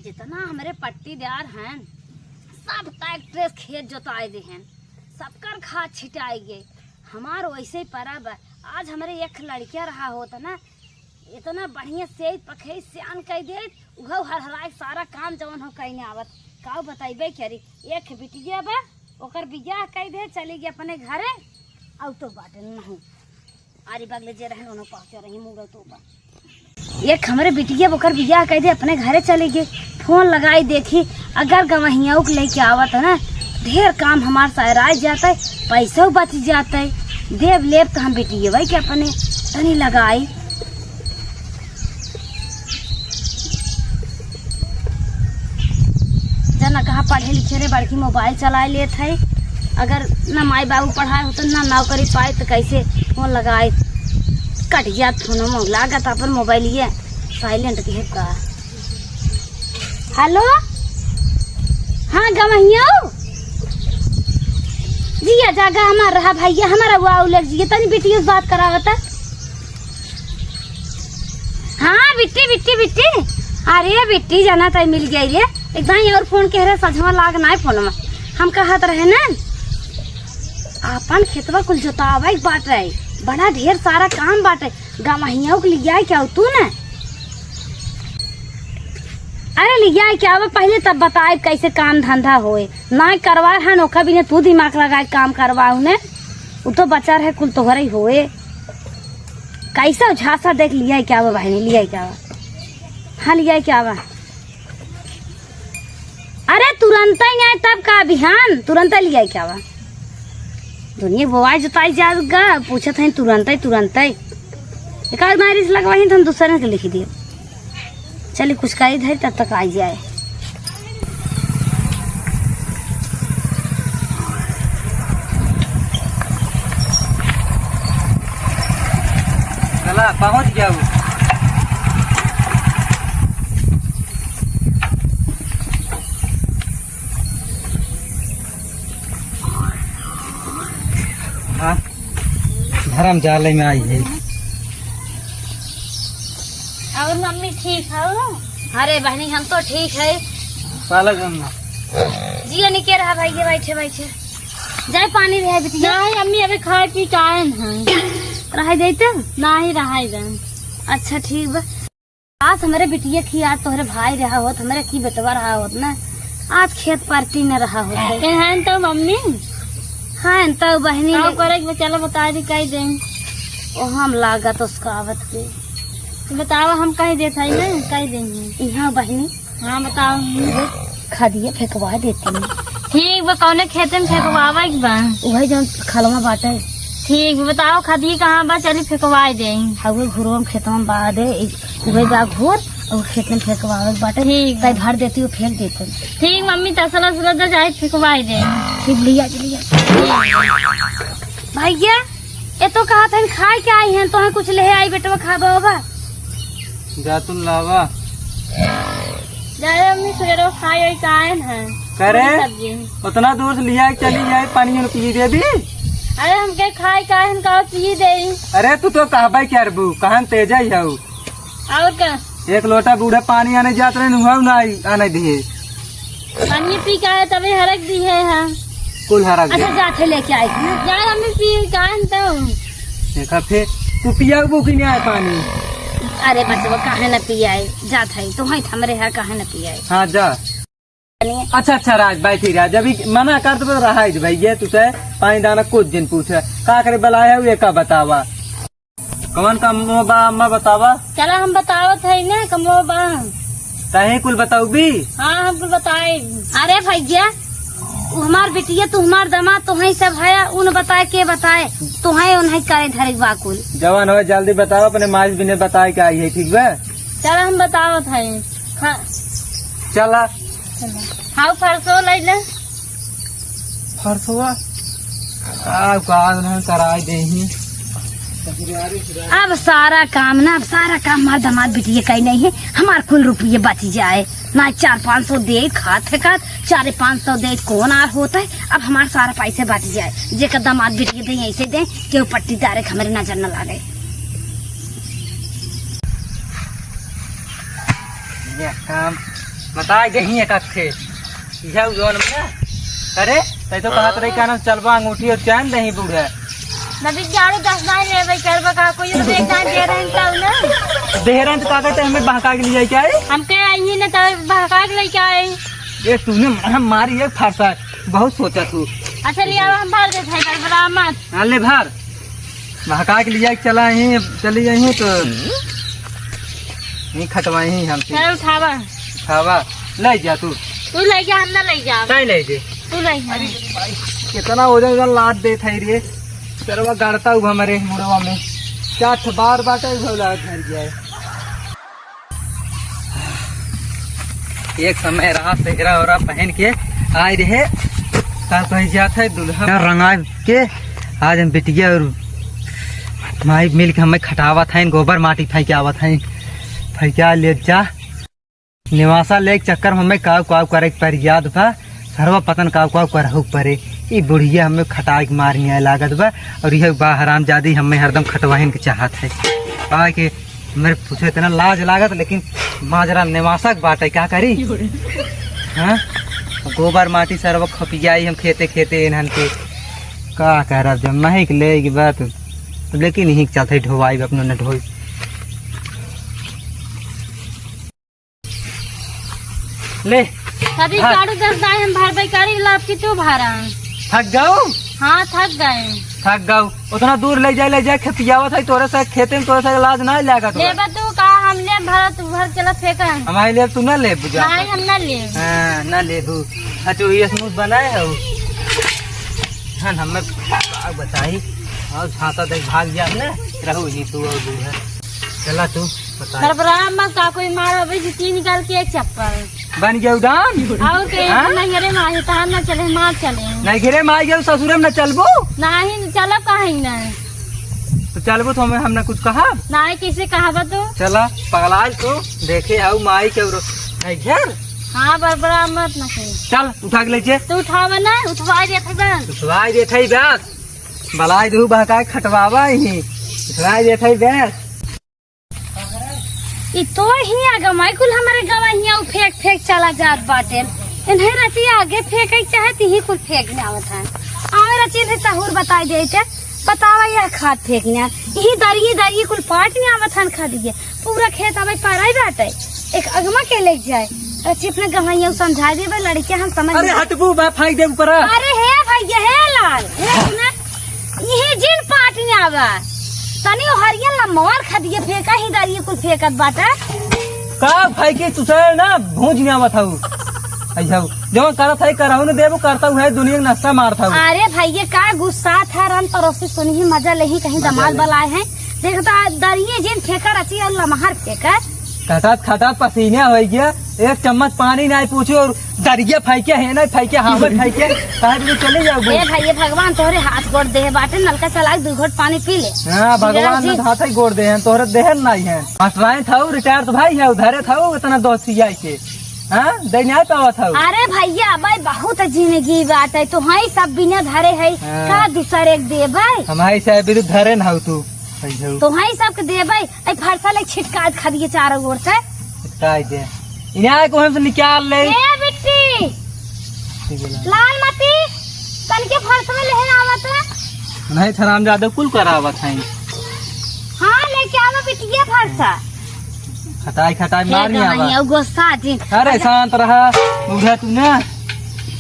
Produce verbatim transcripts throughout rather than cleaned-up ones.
जितना हमरे पट्टीदार हैं, सब ट्रैक्टर से खेत जोताए दे हैं, सबकर खाद छिटाए गए। हमार वैसे ही पड़ा बा। आज हमरे एक लड़किया रहा होत ना, इतना बढ़िया से पखई सियान कई देत, उहउ हरहराए के सारा काम जवन हो कहीं आवत। काउ बताइबे करी, एक बिटिया बा, ओकर बियाह कई दे, चली गई अपने घरे, अउ तो बाटे नहीं। आरी बगले जे रहन, ओनो पहुँचो रही, मुड़ो तो बा। एक हमरे बिटिया, ओकर बियाह कई दे, अपने घरे चली गई। फोन लगाई देखी, अगर गवहियाऊ के लेके आवत है ना, ढेर काम हमार सहराय जात है, पैसो बच जात है। देव लेब तो हम बिटिया भाई के अपने तनी लगाई। जना कहाँ पढ़े लिखे रे, बड़की मोबाइल चलाए लेत है। अगर ना माई बाबू पढ़ाए होत, ना नौकरी पाए, तो कैसे फोन लगाए? कट जात फोन, लागत अपन मोबाइलिए साइलेंट के है का। हेलो, हाँ गवहिया, जिया जागा हमार रहा भैया, हमारा हुआ उलट जिया, तनी बिटियों से बात करावता। हाँ बिट्टी, बिट्टी, बिट्टी। अरे बिट्टी, जाना तय मिल गई रे। एक दाई और फोन कह रहे, सजवा लाग ना है फोन में। हम कहत रहे ना, आपन खेतवा कुल जोतावे के बाटे, बड़ा ढेर सारा काम बाटे। गवहिया के लियाए क्या तू ना? अरे लियाए क्या आवे पहले, तब बताए कैसे काम धंधा होए। ना करवा है, नोका बिना तू दिमाग लगाए काम करवाऊ ने। उ तो बचा रहे, कुल तोहरे ही होए। कैसा झांसा देख लिया है क्या बा बहिनी, लिया है क्या बा? हाँ, लिया है क्या बा? अरे तुरंत ही नहीं, तब का बिहान तुरंत लिया है क्या बा? दुनिया बोआई जोताई जाएगा, पूछत हैं तुरंत ही, तुरंत ही। एक आध मारिस लगवाही तो हम दूसरे के लिख दिए। चलिए कुछ कही धरी, तब तक आई जाए। चला, पहुँच गया वो। हाँ, धर्म जाले में आई है। और मम्मी ठीक हो? अरे बहनी, हम तो ठीक है। पालक अम्मा। जिया निके रहा भाई, ये बैठे बैठे। जाए पानी रहे बिटिया। नहीं अम्मी, अबे खाए पी के आए हैं। रहाई देते? नहीं रहाई दें। अच्छा ठीक बा। आज हमरे बिटिया की, आज तोहरे भाई रहा होत, हमरे की बेटवा रहा होत ना, आज खेत परती न रहा होत। ए, हैं तो मम्मी? हाँ, तो बहनी का ले- करे के बा, चलो बता दी, कह दें। ओ, हम लागत उसका आवत के। तो बताओ, हम कह देत हई ना, कह देंगे। यहाँ बहनी। हाँ, बताओ। खदिया फेंकवा देती। ठीक बा, कौने खेते में फेंकवावे के बा? वही जौन खलवा बाटे। ठीक बा, बताओ खदिया कहाँ बा, चली फेंकवाए देई। हाँ, वही घुरवा में खेतवा में बा दे, एक वही बा घुर, और खेते में फेंकवावे के बाटे। ठीक बा। तै भर देती, वो फेंक देते। ठीक मम्मी, तसला उसला दे जाए फेंकवाए देई। ठीक, लिया, लिया। भैया, ए तो कहत हन खाए के आई हन, तोहे कुछ लेहे आई बेटवा, खाबा ओबा। जा तुम लावा। जा रे अम्मी, सवेरे खाए ओए का आयन है। करे? पूरी सब्जी। उतना दूर से लिया के चली जाए, पानी में पी दे दी। अरे हमके खाए का आयन का पी दे। अरे तू तो कहबे क्या रे बू, कहन तेजा ही हऊ। और का? एक लोटा बूढ़ा पानी आने जात रहे, नुहाऊ ना आई, आने दिए। पानी पी के आए तबे हरक दी है, हाँ। कुल हरक दे। अच्छा, जात है लेके आई ना। यार, हमें पी काहे न तो। देखा फिर, तू पियाबू कि नहीं आए पानी? अरे बचवा, काहे न पियाए? जात है, तो है हमरे यहाँ काहे न पियाए? हाँ, जा। अच्छा, अच्छा, राज, बैठी राज। अभी मना कर दो, रहा है भाई, ये तुझे पानी दाना कुछ दिन पूछे। का करे बुलाया है, ये का बतावा? कवन कमवा बा, अम्मा बतावा? चला हम बतावत है ना, कमवा बा। तहीं कुल बताउबी? हाँ, हम कुल बताए। अरे भैया, उ हमार बिटिया, तू हमार दामाद, तोहई सब है, उन बताए के बताए, तोहई उन्हें करे धरे बा कुल। जवन हो जल्दी बतावा, अपने माई बिने बताए के आई है, ठीक बा? चला हम बतावत है। खा- चला। चला। हाउ फरसो लैला। फरसवा? आ, का नहीं कराई देही। अब सारा काम ना, अब सारा काम हमार दामाद बिटिया कही नहीं है, हमार कुल रुपये बच जाए। ना चार पाँच सौ दे खात है खात, चार पाँच सौ दे कौन आर होता है। अब हमार सारा पैसे बच जाए, जेकर दामाद बिटिया दे ऐसे दे, केहू पट्टीदारे के हमरे नजर न लागे। ये काम बताए देही एक आध ठे। इहे उ जौन में। अरे, तै तो कहत रही, का नाम, चलबा अंगूठी और चैन देही बूढ़ा। नबी जाड़ू दस दाई लेबै, करबा का कोई तो देख दाई दे रहे हैं तब ना। दे रहे हैं तो का कहते हमें बहका के ले जाए क्या है? हम कहे आई ही ना तब बहका के लेके आए। ये तूने हम मारी एक फरसा, बहुत सोचा तू। अच्छा लिया हम भर देते हैं, गड़बड़ा मत। हाँ, ले भर। बहका के लिया के चला ही, चली जाई तो ही खटवाई ही हम। चल उठावा। उठावा, ले जा तू। तू ले जा, हम ना ले जा। नहीं ले दे। तू ले जा। अरे भाई, कितना वजन वजन लाद देत है रे। सरवा गाड़ता हुआ हमारे मुड़वा में। क्या बार बाटे भौला घर जाए। एक समय रहा सेहरा ओरा पहन के आए रहे, का कही जात है, दुल्हा रंगा के। आज हम बिटिया और माई मिल के हमें खटावत हैं, गोबर माटी फेंक आवत हैं, फेंका ले जा। निवासा ले के चक्कर में हमें काव काव करे के पड़ याद बा। सरवा पतन काव काव करहु परे। ई बुढ़िया हमें खटाई के मार नियाय लागत बा। और यह बा हरामजादी हमें हरदम खटवाहिन के चाहत है। पाए के मेरे पूछे इतना लाज लागत, लेकिन माजरा निवासक बाटे, का करी? हाँ, गोबर माटी सरवा खपियाई हम खेते खेते इन्हन के। का करब, जब महक ले के बात, लेकिन यहीं के चलते ढोवाई अपनो न ढोई। ले। कभी हाँ। झाड़ू दस दाई हम भर बेकारी लाभ की तू भरा। थक गऊ? हाँ, थक गए। थक गऊ। उतना दूर ले जाए, ले जाए, खेतियावत है, तोरे से खेते में तोरे से लाज ना लागत बा। लेबा तू का, हम ले भरा, तू भर चला फेंका। हमारे लिए तू ना ले बुझा। नहीं, हम ना ले। हाँ, ना ले तू। अच्छा, ये स्मूथ बनाए हो। हाँ, हमें का बताई। और झांसा देख भाग जा ना, रहू ही तू और दूर है। चला तू। बता। गड़बड़ा मत का कोई मारो, अभी जूती निकाल के एक चप्पल। बन गया उदान? और के हाँ? नैहरे में आहे, तहार ना चले, मार चले। नैहरे में आ गया, ससुरे में ना चलबो? नहीं, चलब काहे ना? तो चलबो तो हमें, हम ना कुछ कहब? नहीं, कैसे कहबा तू? चला, पगलाल तू, देखे हऊ माई के और नैहर। हाँ, बड़बड़ा मत ना कहीं। चल, उठा के ले जे। तू उठावा ना, उठवा देत है बा। उठवा देत है बस। बलाई दू बहका के खटवावा ही। उठवा देत है बस। ई तो हियाँ गवाई कुल हमरे गवाहियाँ उ फेंक फेंक चला जात बाटे। इन्हें रचिया आगे फेंके के चाहे तिही कुल फेंक में आवत है। आवे रचिया इन्हें सहूर बताई देते, बतावा यह खाद फेंक में। यही दरिये दरिये कुल पाट में आवत हन खा दिए। पूरा खेत अबे पाराई बाटे। एक अगमा के लेके जाए। रचिया अपने गवाहियाँ समझाई देबे लड़के हम समझ अरे में। हटबू बा, फेंक दे ऊपर। अरे हे भैया, हे लाल, हे सुना। इहे जिन पाट में आवा। तनी ओ हरियन ला मार खा दिए, फेंका ही दारिये कुल फेंकत बाटे। का भाई के तू सर ना भूज में आवत हऊ। अइहऊ। जवन करत है, करहु न देबू, करता है, दुनिया के नस्ता मारत हऊ। अरे भैया, का गुस्सा था, रन परोसी सुनी ही, मजा लेही, कहीं मजा दमाद ले। बलाए हैं। देख तो आज दारिये जिन फेंका रची और लमहर फेंका। खटात खटात पसीना होइ गया, एक चम्मच पानी नाहीं पूछे और दरिया फेंके है ना फेंके, हावे फेंके, कहाँ भी चले जाओ। ए भाई, ये भगवान तोहरे हाथ गोड़ देहे बाटे, नलका चला के दू घोट पानी पी ले। हाँ, भगवान ने जी। हाथ ही गोड़ दे हैं, तोहरे देहे नाहीं है। मास्टराइन था, रिटायर तो भाई है, उधरे था, इतना दोस्ती आई के। हाँ, दे नहीं पावा था। अरे भैया, भाई बहुत जिंदगी बाटे, तो हई सब बिना धरे है, हाँ। का दूसर एक देबे? हम हई से बिरु धरे ना हो तू। तो हई सबके देबे। ए, फरसा ले छिटका खा दिए चारों ओर से। छिटका दे। इन्हें आए को हमसे निकाल ले। ए, बिट्टी। ठीक है, ला। लाल मती, तनके फरसा में लेहे आवत है। नहीं, हरामजादे कुल करावत हैं। हाँ, लेके आवा बिटिया फरसा। खटाई, खटाई, मार नहीं आवा। गुस्सा जी। अरे, शांत रहा, उठा तू ना।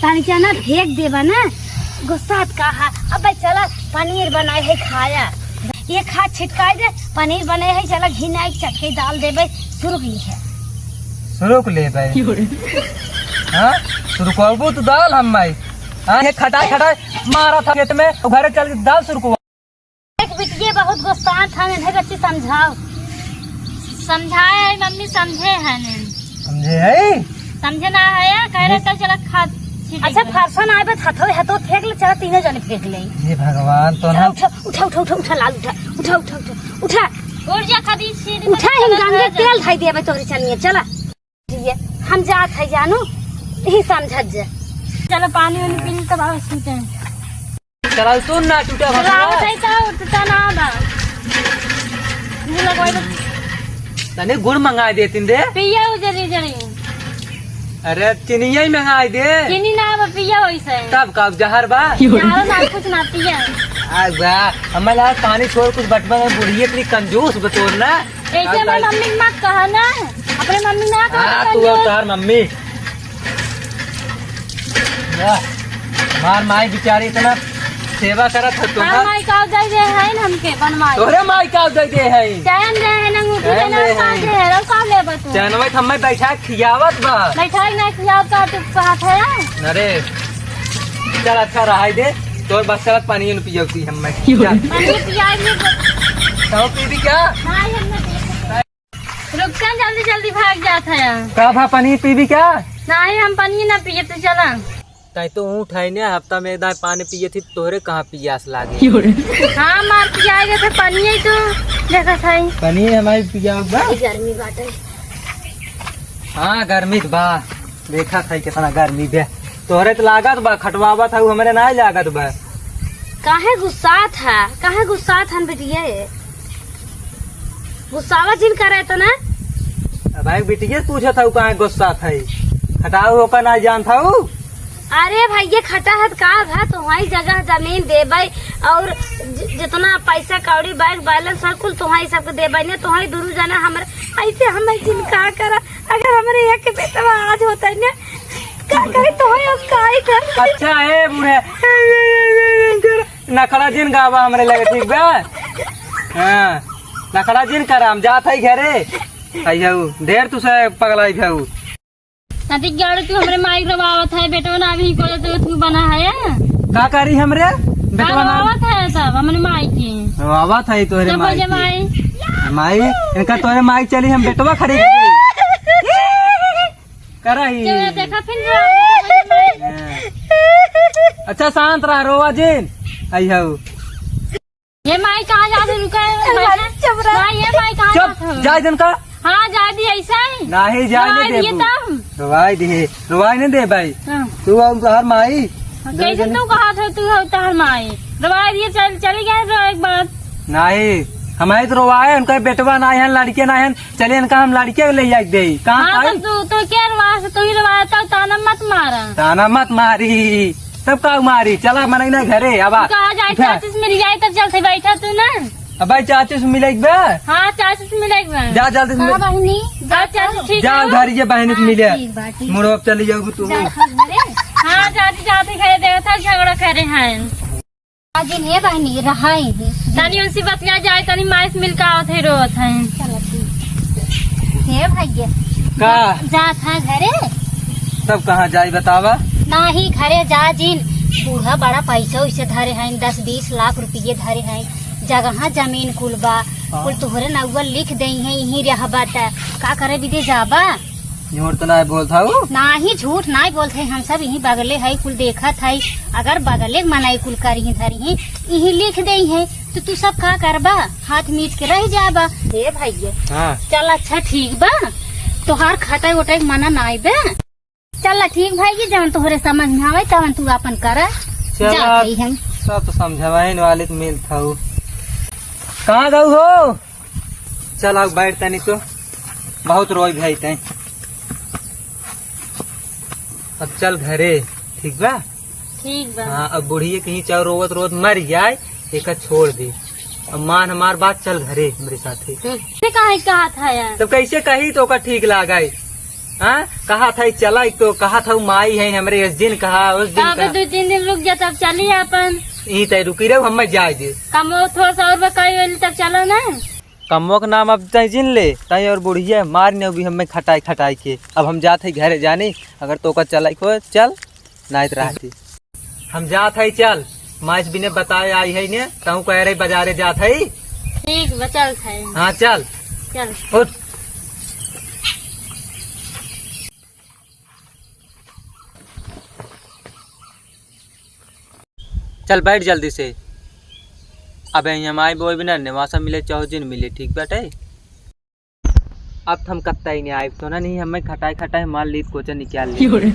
तनके ना फेंक देबा ना। गुस्सा का है। अबे चला, पनीर बनाए है खाया। एक हाथ छिटकाई दे, पनीर बने है, चला घी नाई चटके डाल देबे, सुरुक ली है। सुरुक लेबे? हाँ? सुरुकबू तू डाल हम माई। हाँ, ये खटाई खटाई मारा था खेत में, घरे चल के डाल सुरुकवा। एक बिटिये बहुत गुस्सान था, इन्हें बच्ची समझाओ। समझाए है मम्मी, समझे है नहीं। समझे है? समझे ना है, कह रहे जी। तो चला खा, छीट अच्छा, ले। फरसा ना आए, बस हथो, हथो फेंक ले, चला तीनों जने फेंक ले। हे भगवान, तो चला, ना उठा, उठा, उठा, उठा, उठा, लाल, उठा, उठा, उठा, उठा, उठा। उठ जा, कभी सीढ़ी पर उठा, चला, हिम गंगे चला, तेल चला। धई दिया बे तोरी चनिया, चला। ये हम जात है जानू, यही समझत जे। चलो पानी वानी पी ली, तब आओ सीते हैं। चला, सुन ना, टूटा चला, भगवान। उठाई तो टूटा ना बा। मुँह लगवाई तो तने गुड़ मंगा देतिन रे। पिया उजरी जरी। अरे, चीनिया ही मंगाई दे। चीनी ना बा, पिया वैसे। तब का जहर बा? जहर ना, कुछ ना पिया। आ बा, हमें लगा पानी छोड़ कुछ बटवा में, बुढ़िया इतनी कंजूस बतौर ना। ऐसे अब अपने भाई मम्मी के मत कहा ना, अपने मम्मी ना कहा हाँ, कि तू और कंजूस। तोहार मम्मी। वाह, हमार माई बेचारी इतना सेवा करत है तो हाँ, ना। माई का दे दे है ना हमके बनवाई। तोहरे माई का दे दे है। चैन दे है ना, अंगूठी चैन दे ना, दे है। कान दे है, रौ का लेबा तू? चैनवा तो हमें बैठा के खियावत बा। बैठा के ना खियावत का तू कहत है? अरे, चल अच्छा रहाई दे, तोर बस चलत पानी न पियौती हमें। चल। पानी पियाई ले। तो पीबी क्या? नहीं, हम ना पिए। रुक जा, जल्दी जल्दी भाग जात है। का भा, पनीर पीबी क्या? नहीं, हम पनीर ना पिए, तू चला। तै तो ऊँट है ने, हफ्ता में एक दाई पानी पिए थी, तोहरे कहाँ पियास लागे? हाँ, मार पियाई गए थे, पनीर ही तो देखा था ही। पनीर हमारी पिया बा। गर्मी बाटे। हाँ, गर्मी तो बा, देखा था कितना गर्मी बे। तोहरे तो लागत बा, खटवावत है, हमरे ना लागत बा। काहे गुस्सात है, काहे गुस्सात हन बेटिया? गुस्सावा जिन करे तो ना। अब भाई बिटिया पूछत हऊ काहे गुस्सा था? खटाऊ होकर ना जान था ऊ? अरे भाई, ये खटा हत का भा, तुम्हारी जगह जमीन देबै और ज-, जितना पैसा कौड़ी, बैंक बैलेंस है, कुल तुम्हारी सबके देबै ने। तुम्हारी दुनू जना हमरे, ऐसे हमें जिन का करा। अगर हमरे एक बेटवा आज होता है ना, का कही तुम्हारी अब का ही कर। अच्छा है बूढ़े, नखड़ा जिन गावा हमरे लगे, ठीक बा? हाँ, नखड़ा जिन करा, हम जात है घरे। आई हऊ, ढेर तू से पगलाई हऊ। नदी गाड़ी तू हमरे माई के रोवावत है, बेटवा ना अभी को तो तू बना है। का करी हमरे? बेटवा ना रोवावत है सब हमरे माई के। रोवावत है तोहरे जब माई बोले के। माई। माई, इनका तोहरे माई चली, हम बेटवा खरीद के। करा ही। चलो देखा फिर रोवावत है माई। अच्छा शांत रहा, रोवा जिन। आई हऊ। ये माई कहाँ जात है? रुका है, माई। अरे, चुप रह। माई, ये माई कहाँ जात है? चुप, जाए दन का। हाँ, जा दी ऐसा ही। नाही, जाए रोवाई नहीं दिए देबू। तब। रोवाई दिए, रोवाई नहीं दे भाई। हाँ। तू और तोहर माई। हाँ, दो कैसे जने तू कहा था, तू हो तोहर माई? रोवाई दिए, चल, चली गए रो एक बार। नाही, हमारे तो रोवाए, उनका बेटवा ना है, लड़के ना है, चले इनका हम लड़के ले जाके दे। कहाँ हाँ, पाई? तो तू, तो क्या रोवा से, तू ही रोवा, तो ताना मत मारा। ताना मत मारी। तब का मारी? चला मनई ना घरे, अब आ। कहा जाए, उठा। चाची से मिल जाए, तब चलते बैठा तू ना। अब भाई, चाची से मिले एक बार। हाँ, चाची से मिले एक बार। जा जल्दी से हाँ, मिल। बहिनी, जा, चाची, ठीक जा है। घर ये बहिनी से हाँ, मिले। ठीक बा, ठीक। मुड़ो अब चली जाओगी तू। जा, ठीक बा रे। हाँ, चाची, जाते घरे देखा था, झगड़ा करे हैं। आज इन्हें बहिनी रहाई दे। तनी उनसे बतिया जाए, तनी माई से मिल के आवत है, रोवत है। चलो, ठीक। हे भैया। का? जा, जा था घरे। तब कहाँ जाई बतावा? नाही, घरे जा जिन, बूढ़ा बड़ा पैसा वैसे धरे हैं, दस बीस लाख रुपये धरे हैं, जगह जमीन कुल बा, हाँ। कुल तोहरे नउआ लिख देई हैं, यहीं रहबा त का करे बिदे जाबा? झूठ तो नाही बोलत हऊ? नाही, झूठ नाही बोलत है, हम सब यहीं बगले है, कुल देखत है, अगर बगले मनई कुल करिहीं धरिहीं, यहीं लिख देई हैं, तो तू सब का करबा? हाथ मीच के रह जाबा। हे भैया, हाँ। चल अच्छा ठीक बा, तोहार खटाई उटाई मना नाही बे। चल ठीक भाई, ये जवन तोहरे समझ में आवे तवन तू आपन करा। चल, जात हई हम। सब तो समझवाइन वाले तो मिलत हऊ। कहाँ गऊ हो? चल आओ बैठ तनी तो, बहुत रोई भाई तैं। अब चल घरे, ठीक बा? ठीक बा। हाँ, अब बुढ़िए कहीं चाहे रोवत रोवत मर जाए, एका छोड़ दे। अब मान हमार बात, चल घरे हमरे साथे। हम्म। ये काहे कहा था यार? तब कैसे कही तो ओका ठीक लागे? हाँ, कहा था चला, एक तो कहा था माई है हमरे, इस दिन कहा, उस दिन कहा। दो तीन दिन रुक जा, तब चली अपन। यहीं तय रुकी रहो, हमें जाए दे। कमो थोड़ा सा और बकाई वाली, तब चलो ना। कमो के नाम अब तय जिन ले, तय और बुढ़िया मार ने अभी हमें खटाई खटाई के। अब हम जात है घरे जानी, अगर तो ओका चलाई को चल। नाइत रहती। हम जात हई, चल, माइस बिने बताए आई है ने, तहूँ कह रही बाजारे जात हई। ठीक बा, चल खाए। हाँ, चल। चल। उठ। चल, बैठ जल्दी से। अबे यहाँ माई बोई बिना नेवासा मिले, चाहो जिन मिले, ठीक बाटे? अब तो हम कत्ता ही नहीं आइब, तो ना नहीं, हमें खटाई खटाई मार ली, कोचा निकाल ली। क्यों रे?